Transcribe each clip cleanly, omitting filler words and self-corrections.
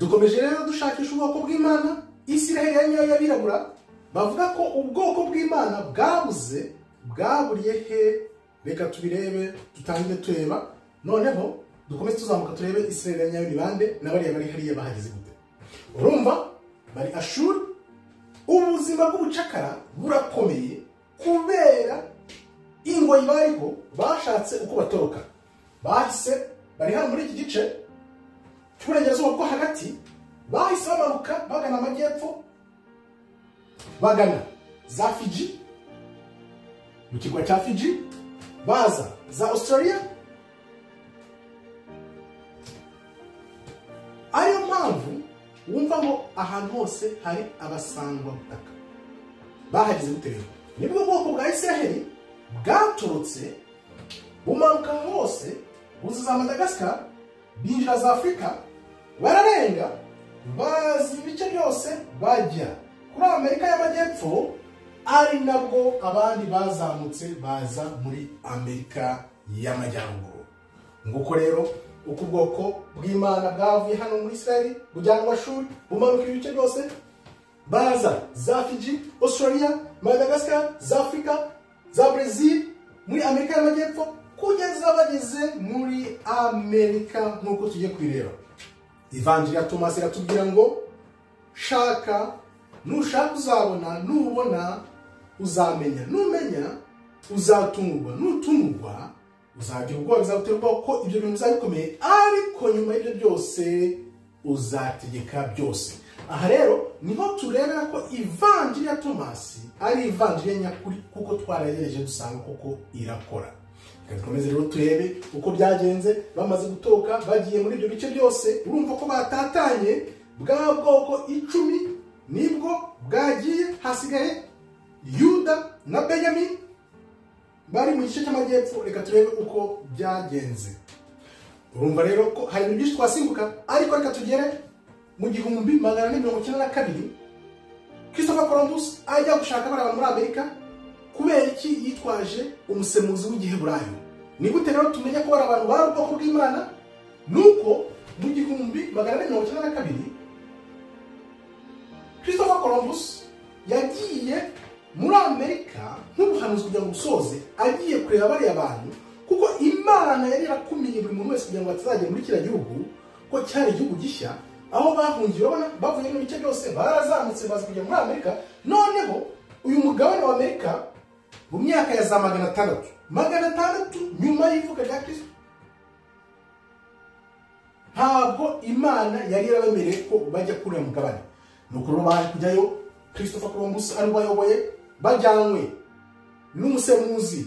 Dukomeje rero dushakisha ubwoko bw'Imana, Isiraheli ya nyayo y'abirabura, bavuga ko ubwoko bw'Imana bwabuze, bwaburiye he? Reka tubirebe, dutangire tureba, noneho dukomeze tuzamuka turebe Isiraheli ya nyayo ni bande n'abariya bari hariya bahageze gute. Urumva bari Ashuri, ubuzima bw'ubucakara burakomeye kubera ingoyi bariho, bashatse uko batoroka. Bahise bari hano muri iki gice cy'uburengerazuba bwo hagati, bahise bamanuka bagana amajyepfo, bagana za Fiji, mu kirwa cya Fiji, baza za Australia. Ariyo mpamvu wumva ngo ahantu hose hari abasangwa butaka. Bahageze gute rero? Nibwo bwoko bwa Isiraheli bwaturutse bumanuka hose, buza za Madagascar, binjira za Afurika, bararenga bazi ibice byose bajya kuri Amerika y'Amajyepfo, ari nabwo abandi bazamutse baza muri Amerika y'Amajyaruguru. Nguko rero uko ubwoko bw'Imana bwavuye hano muri Isiraheli bujyanwa Ashuri, bumanuka ibice byose, baza za Fiji, Australia, Madagascar, za Afurika, za Brazil, muri Amerika y'Amajyepfo, kugeza bageze muri Amerika nk'uko tugiye kubireba. Ivanjiri ya Thomas iratubwira ngo shaka, nushaka uzabona, nubona uzamenya, numenya uzatungurwa, nutungurwa uzagira ubwoba, bizagutera ubwoba ko ibyo bintu bizaba bikomeye, ariko nyuma y'ibyo byose uzategeka byose. Aha rero niho turebera ko Ivanjiri ya Thomas ari ivanjiri nyakuri, kuko twaragereje dusanga koko irakora. Reka dukomeze rero turebe uko byagenze bamaze gutoka bagiye muri ibyo bice byose. Urumva ko batatanye, bwa bwoko 10 nibwo bwagiye, hasigaye Yuda na Benjamin bari mu gice cy'amajyepfo. Reka turebe uko byagenze. Urumva rero ko hari ibintu byinshi twasimbuka, ariko reka tugere mu 1492 Christopher Columbus ajya gushaka abantu muri Amerika. Kubera iki yitwaje umusemuzi w'igiheburayo? Ni gute rero tumenya ko abantu bari ubwoko bw'Imana? Nuko mu 1492 Christopher Columbus yagiye muri Amerika nk'ubuhanuzi kugira ngo busoze, agiye kureba bariya bantu, kuko Imana yari yarakumiye buri muntu wese kugira ngo atazajya muri kiriya gihugu, ko cyari igihugu gishya aho bahungiye. Urabona bavuye mu bice byose, barazamutse baza kujya muri Amerika. Noneho uyu mugabane wa Amerika mu myaka ya za 600 nyuma y'ivuka rya Kristo, ntabwo Imana yari yarabemereye ko bajya kuri uyu mugabane. Nuko rero baje kujyayo, Christopher Columbus ari bayoboye, bajyanwe n'umusemuzi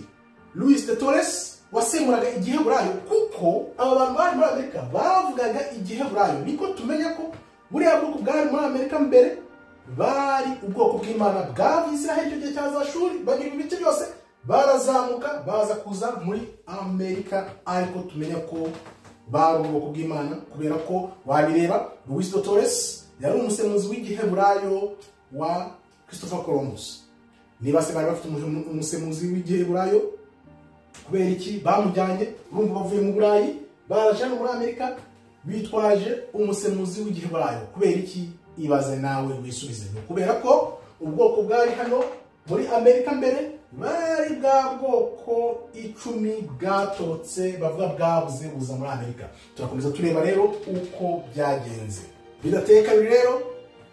Luis de Torres wasemuraga igiheburayo, kuko aba bantu bari muri Amerika bavugaga igiheburayo. Niko tumenya ko buriya bwoko bwari muri Amerika mbere bari ubwoko bw'Imana bwavuye Isiraheli icyo gihe cya za Ashuri, bagira ibice byose, barazamuka baza kuza muri Amerika. Ariko tumenya ko bari ubwoko bw'Imana kubera ko wabireba, Luis de Torres yari umusemuzi w'igiheburayo wa Christopher Columbus. Niba se bari bafite umusemuzi w'igiheburayo, kubera iki bamujyanye? Urumva bavuye mu Burayi baraje muri Amerika bitwaje umusemuzi w'igiheburayo, kubera iki? Ibaze nawe wisubize. Kubera ko ubwoko bwari hano muri Amerika mbere bari bwa bwoko 10 bwatorotse, bavuga bwabuze buza muri Amerika. Turakomeza tureba rero uko byagenze. Bidateye kabiri rero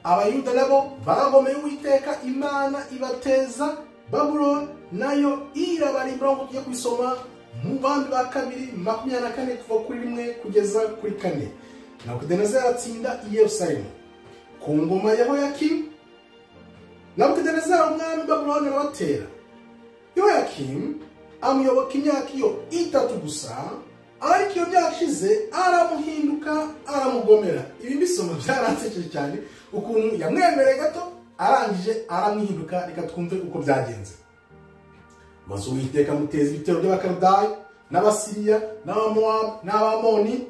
Abayuda nabo bagomeye Uwiteka, Imana ibateza Babuloni, nayo irabarimbura. Ngo tujye kubisoma mu Bami ba kabiri 24 kuva kuri 1 kugeza kuri 4. Nebukadinezari atsinda i Yerusalemu ku ngoma ya Yehoyakimu. Nebukadinezari umwami Babuloni arabatera. Yehoyakimu amuyoboka imyaka iyo 3 gusa, ariko iyo myaka ishize aramuhinduka, aramugomera. Ibi mbisoma byaransekeje cyane, ukuntu yamwemereye gato arangije aramwihinduka. Reka twumve uko byagenze. Maze Uwiteka amuteza ibitero by'Abakalidayo n'Abasiriya n'Abamowabu n'Abamoni,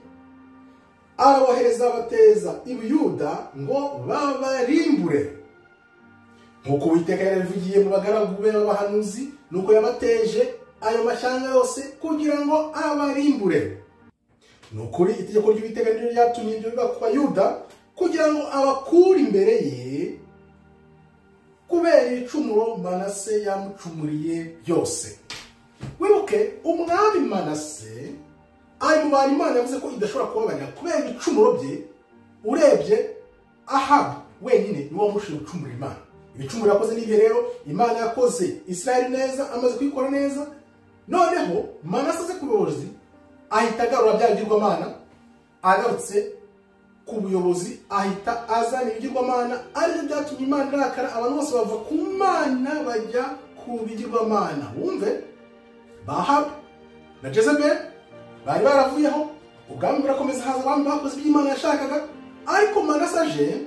arabohereza abateza i Buyuda ngo babarimbure. Nk'uko Uwiteka yarabivugiye mu bagaragu be b'abahanuzi, nuko yabateje ayo mashyanga yose kugira ngo abarimbure. Ni ukuri itegeko ry'Uwiteka niryo ryatumye ibyo biba ku Bayuda, kugira ngo abakure imbere ye kubera ibicumuro Manase yamucumuriye byose. Wibuke umwami Manase ari mu bantu Imana yavuze ko idashobora kubabarira kubera ibicumuro bye. Urebye Ahabu wenyine niwe wamushije gucumura Imana. Ibicumuro yakoze n'ibihe rero Imana yakoze Israeli neza, amaze kuyikora neza. Noneho Manase aze ku buyobozi ahita agarura bya bigirwamana, agarutse ku buyobozi ahita azana ibigirwamana, aribyo byatumye Imana irakara, abantu bose bava ku Mana bajya ku bigirwamana. Wumve Ahabu na Jezebel bari baravuyeho, ubwami burakomeza, haza abami bakoze ibyo Imana yashakaga, ariko Manase aje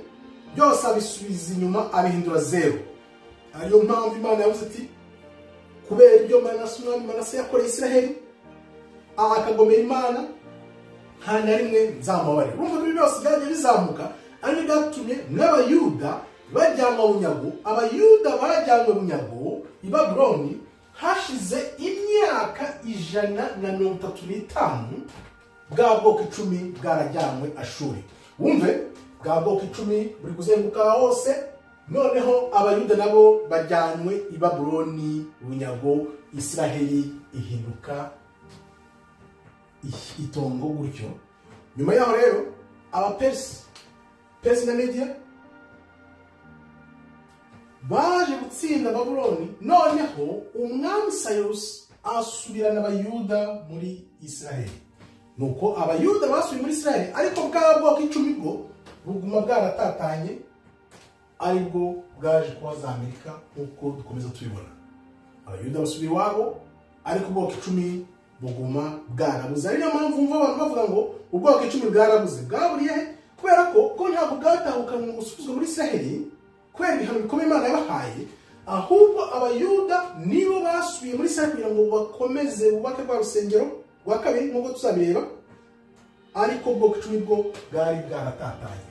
byose abisubiza inyuma, abihindura zero. Ariyo mpamvu Imana yavuze ati kubera ibyo Manase umwami Manase yakoreye Israheli akagomera Imana, nta na rimwe nzamubabarira. Urumva ko ibi byose byagiye bizamuka, aribyo byatumye n'Abayuda bajyanwa bunyago. Abayuda bajyanwe bunyago i Babuloni hashize imyaka 135 bwa bwoko 10 bwarajyanwe Ashuri. Wumve bwa bwoko 10 buri kuzenguka hose, noneho Abayuda nabo bajyanwe i Babuloni bunyago, Israheli ihinduka itongo gutyo. Nyuma yaho rero Abapersi, Persi na Media baje gutsinda Babuloni, noneho umwami Cyrus asubirana Abayuda muri Israheli. Nuko Abayuda basubiye muri Israheli, ariko bwa bwoko 10 bwo buguma bwaratatanye, aribwo bwaje kuba za Amerika nk'uko dukomeza tubibona. Abayuda basubiye iwabo, ariko ubwoko 10 buguma bwarabuze. Ari niyo mpamvu wumva abantu bavuga ngo ubwoko 10 bwarabuze. Bwaburiye he? Kubera ko ntabwo bwatahukanywe ngo busubizwe muri Israheli kubera ibihano bikomeye Imana yabahaye, ahubwo Abayuda nibo basubiye muri Israheli kugira ngo bakomeze bubake rwa rusengero rwa kabiri nk'uko tuzabireba, ariko ubwoko 10 bwo bwari bwaratatanye.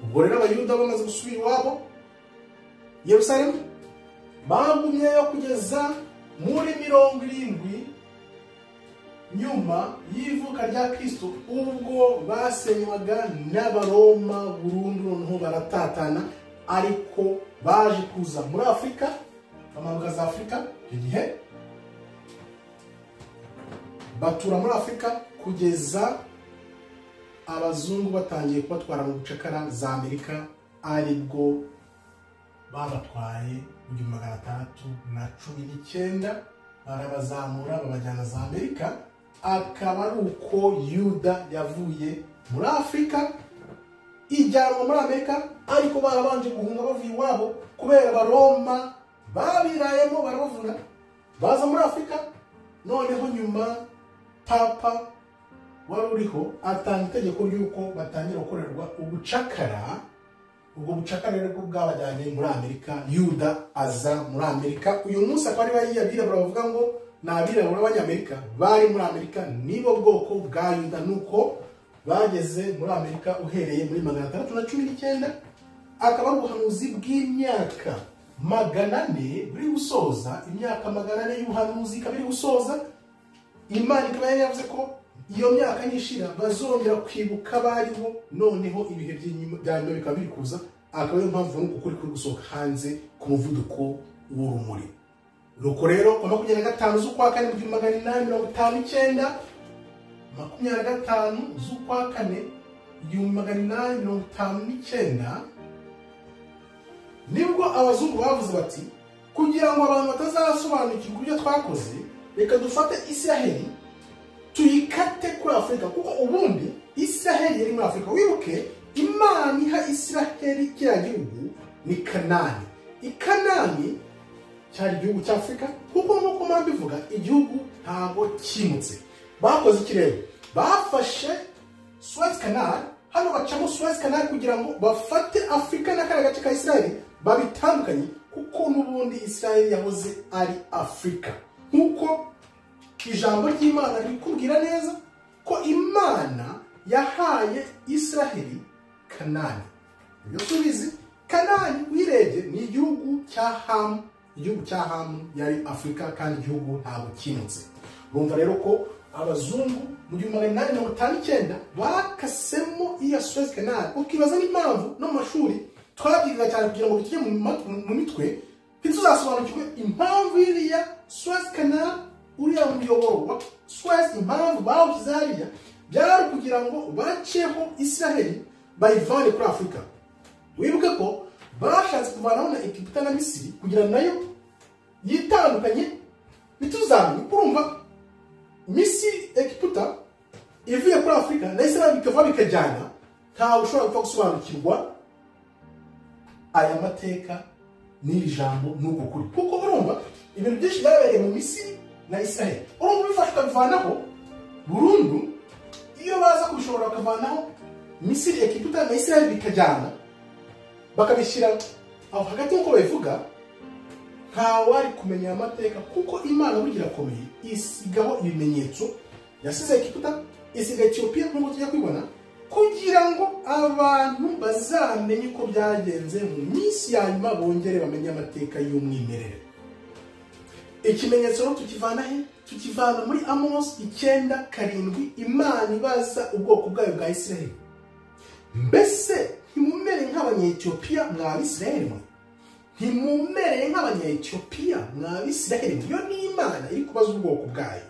Ubwo rero Abayuda bamaze gusubira iwabo Yerusalemu, bagumyeyo kugeza muri 70 nyuma y'ivuka rya Kristo, ubwo basenywaga n'Abaroma burundu, noneho baratatana. Ariko baje kuza muri Afurika, bamanuka za Afurika icyo gihe, batura muri Afurika kugeza abazungu batangiye kubatwara mu bucakara za Amerika, aribwo babatwaye mu 1619, barabazamura babajyana za Amerika. Akaba ari uko Yuda yavuye muri Afurika ijyanwa muri Amerika, ariko barabanje guhunga bavuye iwabo kubera Abaroma babirayemo barabavuna, baza muri Afurika. Noneho nyuma Papa wari uriho atanga itegeko ry'uko batangira gukorerwa ubucakara. Ubwo bucakara rero bwabajyanye muri Amerika, Yuda aza muri Amerika. Uyu munsi akaba ari bariya birabura bavuga ngo ni abirabura b'Abanyamerika bari muri Amerika, nibo bwoko bwa Yuda. Nuko bageze muri Amerika uhereye muri 619, akaba ari ubuhanuzi bw'imyaka 400 buri gusoza. Imyaka 400 y'ubuhanuzi ikaba iri gusoza. Imana ikaba yari yavuze ko iyo myaka nishira bazongera kwibuka bariho, noneho ibihe bya nyuma bikaba biri kuza. Akaba ariyo mpamvu nuko ukuri kuri gusohoka hanze ku muvuduko w'urumuri. Nuko rero ku 25 z'ukwa kane 1859, 25 z'ukwa kane 1859, nibwo abazungu bavuze bati kugira ngo abantu batazasobanukirwa ibyo twakoze, reka dufate Israheli tuyikate kuri Afurika, kuko ubundi Israheli yari muri Afurika. Wibuke Imana iha Israheli kiriya gihugu ni Kanani. Ikanani cyari igihugu cya Afurika, kuko nk'uko mbivuga igihugu ntabwo kimutse. Bakoze iki rero? Bafashe Suez Canal, hano bacamo Suez Canal kugira ngo bafate Afurika na kariya gace ka Israheli babitandukanye, kuko n'ubundi Israheli yahoze ari Afurika. Nk'uko ijambo ry'Imana rikubwira neza ko Imana yahaye Israheli Kanani. Ibyo tubizi, Kanani uyirebye ni igihugu cya Hamu. Igihugu cya Hamu yari Afurika, kandi igihugu ntabwo kimutse. Urumva rero ko abazungu mu 1859 bakasemo iya Suez Canal. Ukibaza n'impamvu no mu mashuri twabyiga cyane kugira ngo bitujye mu mitwe, ntituzasobanukirwe impamvu iriya Suez Canal, uriya muyoboro wa Suez, impamvu bawushyize hariya byari kugira ngo baceho Israheli bayivane kuri Afurika. Wibuke ko bashatse kuvanaho na Egiputa na Misiri kugira nayo yitandukanye, ntituzamenye. Urumva Misiri, Egiputa ivuye kuri Afurika na Israheli bikava bikajyana, ntawe ushobora gupfa gusobanukirwa aya mateka n'iri jambo n'uko kuri, kuko urumva ibintu byinshi byabereye mu Misiri na Israheli. Urumva ubifashe ukabivanaho burundu, iyo baza kubishobora bakavanaho Misiri, Egiputa na Israheli bikajyana, bakabishyira aho hagati nk'uko babivuga, ntawari kumenya amateka, kuko Imana burya irakomeye, isigaho ibimenyetso. Yasize Egiputa, isiga Etiyopiya nk'uko tujya kubibona, kugira ngo abantu bazamenye uko byagenze mu minsi ya nyuma, bongere bamenye amateka y'umwimerere. Ikimenyetso rero tukivana he? Tukivana muri Amos 9:7. Imana ibaza ubwoko bwayo bwa Israheli, mbese ntimumere nk'Abanyetiyopiya mwa Bisiraheli mwe? Ntimumere nk'Abanyetiyopiya mwa Bisiraheli mwe? Iyo ni Imana iri kubaza ubwoko bwayo.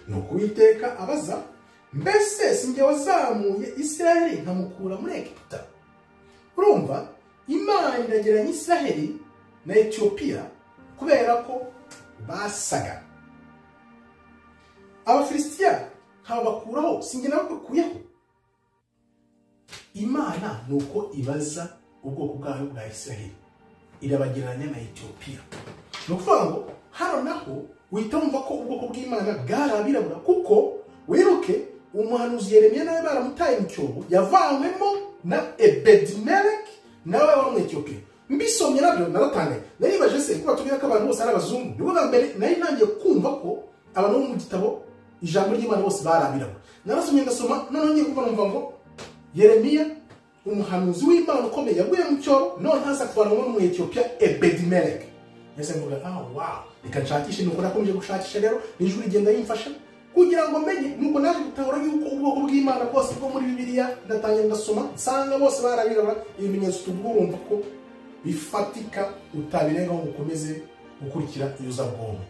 Nuko Uwiteka abaza, mbese si njye wazamuye Israheli nkamukura muri Egiputa? Urumva Imana iragereranya Israheli na Etiyopiya kubera ko basaga. Abafilisitiya nkabakuraho, si njye nabakuyeho? Imana nuko ibaza ubwoko bwayo bwa Israheli, irabagereranya na Etiyopiya. Ni ukuvuga ngo hano naho uhita wumva ko ubwoko bw'Imana bwari abirabura, kuko wibuke umuhanuzi Yeremiya nawe baramutaye mu cyobo, yavanywemo na Ebedimeleki nawe wari Umwetiyopiya. Mbisomye nabyo naratangaye, naribaje se ko batubwira ko abantu bose ari abazungu. Nibwo bwa mbere nari ntangiye kumva ko abantu bo mu gitabo ijambo ry'Imana bose bari abirabura. Narasomye ndasoma, noneho ngiye kumva numva ngo Yeremiya umuhanuzi w'Imana ukomeye yaguye mu cyobo, none haza kuvanwamo n'Umwetiyopiya Ebedimeleki. Nahise mvuga wow, reka nshakishe. Nuko nakomeje gushakisha rero, n'ijuru rigenda rimfasha kugira ngo menye. Nuko naje gutahura yuko ubwoko bw'Imana bwose bwo muri Bibiliya, ndatangira ndasoma nsanga bose bari abirabura. Ibimenyetso tuvuga urumva ko bifatika, utabirengaho ngo ukomeze gukurikira iyuzabwonko.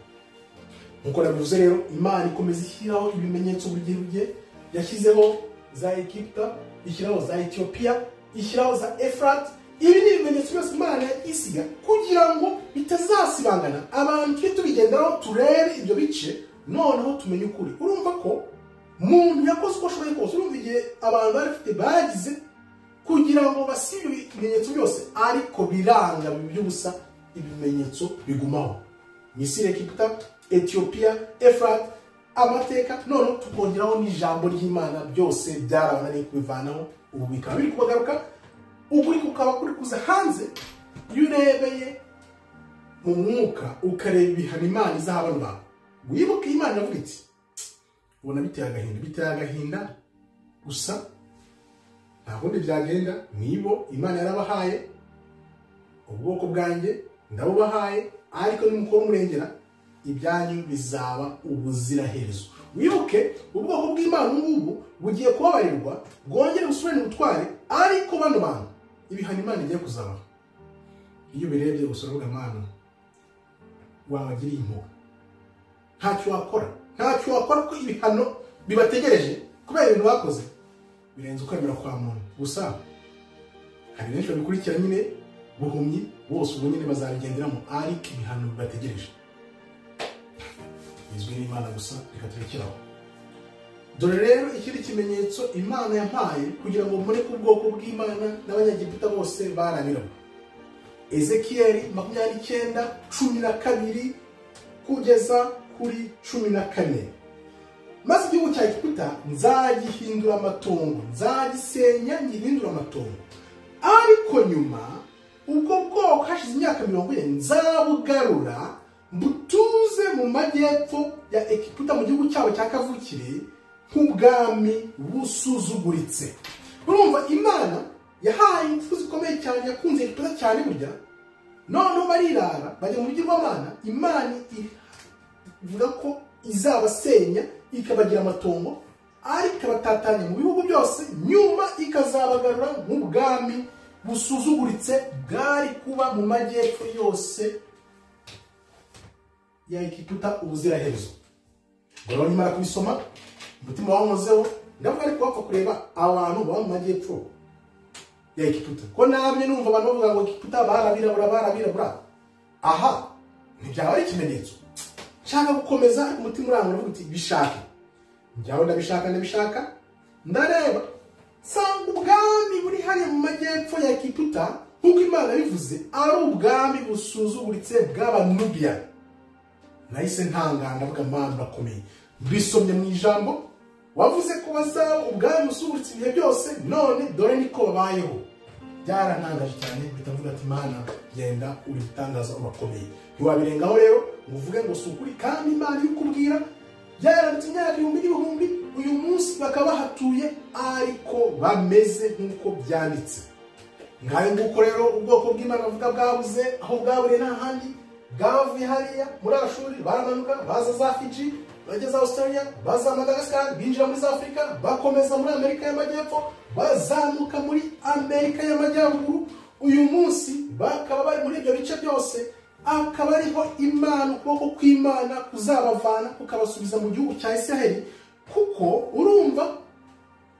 Nkuko nabivuze rero, Imana ikomeza ishyiraho ibimenyetso buri gihe. Yashyizeho za Egiputa, ishyiraho za Etiyopiya, ishyiraho za Efrat. Ibi ni ibimenyetso byose Imana isiga kugira ngo bitazasibangana, abantu tujye tubigenderaho, turebe ibyo bice, noneho tumenye ukuri. Urumva ko muntu yakoze uko ashoboye kose. Urumva igihe abantu bari bafite bagize kugira ngo basibe ibimenyetso byose, ariko biranga by'ubusa, ibimenyetso bigumaho. Misiri, Egiputa, Etiyopiya, Efrat, amateka, noneho tukongeraho n'ijambo ry'Imana, byose byarabananiye kubivanaho. Ubu bikaba biri kubagaruka, ukuri kukaba kuri kuza hanze. Iyo urebeye mu mwuka ukareba ibihano Imana izaha bano bantu, wibuke Imana iravuga iti, ubona biteye agahinda, biteye agahinda gusa nta kundi byagenda, nibo Imana yarabahaye, ubwoko bwanjye ndabubahaye, ariko nimukora umurengera ibyanyu bizaba ubuziraherezo. Wibuke ubwoko bw'Imana ngubu bugiye kubabarirwa, bwongere busubirane ubutware, ariko bano bantu ibihano Imana igiye kuzabaha, iyo ubirebye gusa uravuga Mana wabagiriye impuhwe. Ntacyo wakora, ntacyo wakora kuko ibihano bibategereje kubera ibintu bakoze birenze ukwemera kwa muntu. Gusa hari benshi babikurikira nyine buhumyi, bose ubu nyine bazabigenderamo, ariko ibihano bibategereje bizwi n'Imana gusa. Reka turekeraho. Dore rero ikindi kimenyetso Imana yampaye kugira ngo mbone ko ubwoko bw'Imana n'Abanyegiputa bose bari abirabura. Ezekiyeli 29:12 kugeza kuri 14. Maze igihugu cya Egiputa nzagihindura amatongo, nzagisenya ngihindura amatongo, ariko nyuma ubwo bwoko hashize imyaka 40 nzabugarura mbutuze mu majyepfo ya Egiputa, mu gihugu cyabo cya kavukire, nk'ubwami busuzuguritse. Urumva Imana yahaye ingufu zikomeye cyane, yakunze Egiputa cyane burya, noneho barirara bajya mu bigirwamana. Imana ivuga ko izabasenya ikabagira amatongo, ariko ikabatatanya mu bihugu byose, nyuma ikazabagarura nk'ubwami busuzuguritse bwari kuba mu majyepfo yose ya Egiputa ubuziraherezo. Ngo nyuma kubisoma umutima wankozeho, ndavuga ariko wapfa kureba abantu baba mu majyepfo ya Egiputa, ko namye numva abantu bavuga ngo Egiputa barabirabura, aha ntibyaba ari ikimenyetso. Nshaka gukomeza ariko umutima urangura uvuga uti bishake, njyaho ndabishaka, ndareba nsanga ubwami buri hariya mu majyepfo ya Egiputa nk'uko Imana bivuze ari ubwami busuzuguritse bw'Abanubiya. Nahise ntangana, ndavuga Mana urakomeye, mbisomye mu ijambo wavuze ko bazaba ubwami busuzuguritse ibihe byose, none dore niko babayeho. Byarantangaje cyane, mpita mvuga ati Mana genda uri gutangaza urakomeye. Ntiwabirengaho rero ngo uvuge ngo si ukuri, kandi Imana ibikubwira byaranditse imyaka ibihumbi n'ibihumbi, uyu munsi bakaba bahatuye ariko bameze nk'uko byanditse. Ngayo nguko rero ubwoko bw'Imana bavuga bwabuze aho bwaburiye nta handi, bwavuye hariya muri Ashuri baramanuka baza za Fiji, bageza Australia, baza Madagascar, binjira muri za Afurika, bakomeza muri Amerika y'Amajyepfo, bazamuka muri Amerika y'Amajyaruguru. Uyu munsi bakaba bari muri ibyo bice byose, akaba ariho Imana, ukuboko kw'Imana kuzabavana kukabasubiza mu gihugu cya Isiraheli. Kuko urumva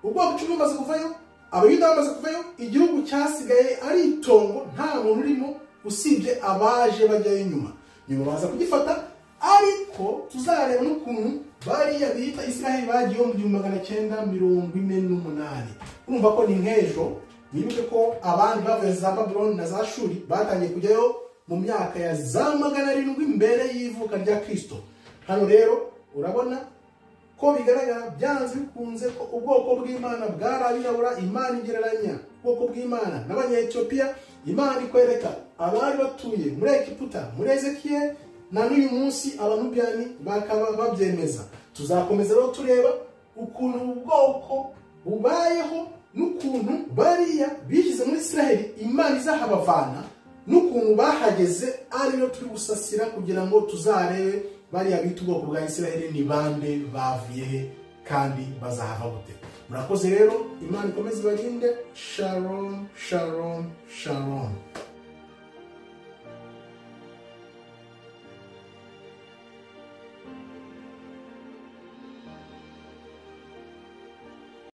ubwoko icumi bumaze kuvayo, Abayuda bamaze kuvayo, igihugu cyasigaye ari itongo, nta muntu urimo usibye abaje bajyayo inyuma, nyuma baza kugifata. Ariko tuzareba n'ukuntu bariya bita Isiraheli bagiye mu 1948. Urumva ko ni nk'ejo. Wibuke ko abandi bavuye za Babuloni na za Shuri batangiye kujyayo mu myaka ya za 700 mbere y'ivuka rya Kristo. Hano rero urabona ko bigaragara byanze bikunze ko ubwoko bw'Imana bwarabirabura. Imana igereranya ubwoko bw'Imana n'Abanyetiyopiya, Imana ikwereka abari batuye muri Egiputa muri Ezekiel, na n'uyu munsi Abanubiyani bakaba babyemeza. Tuzakomeza rero tureba ukuntu ubwoko bubayeho n'ukuntu bariya bishyize muri Isiraheli Imana izahabavana, n'ukuntu bahageze, ariyo turi gusasira kugira ngo tuzarebe bariya bita ubwoko bwa Isiraheli ni bande, bavuye he, kandi bazahava gute. Murakoze rero, Imana ikomeze ibarinde. Shalom, shalom, shalom.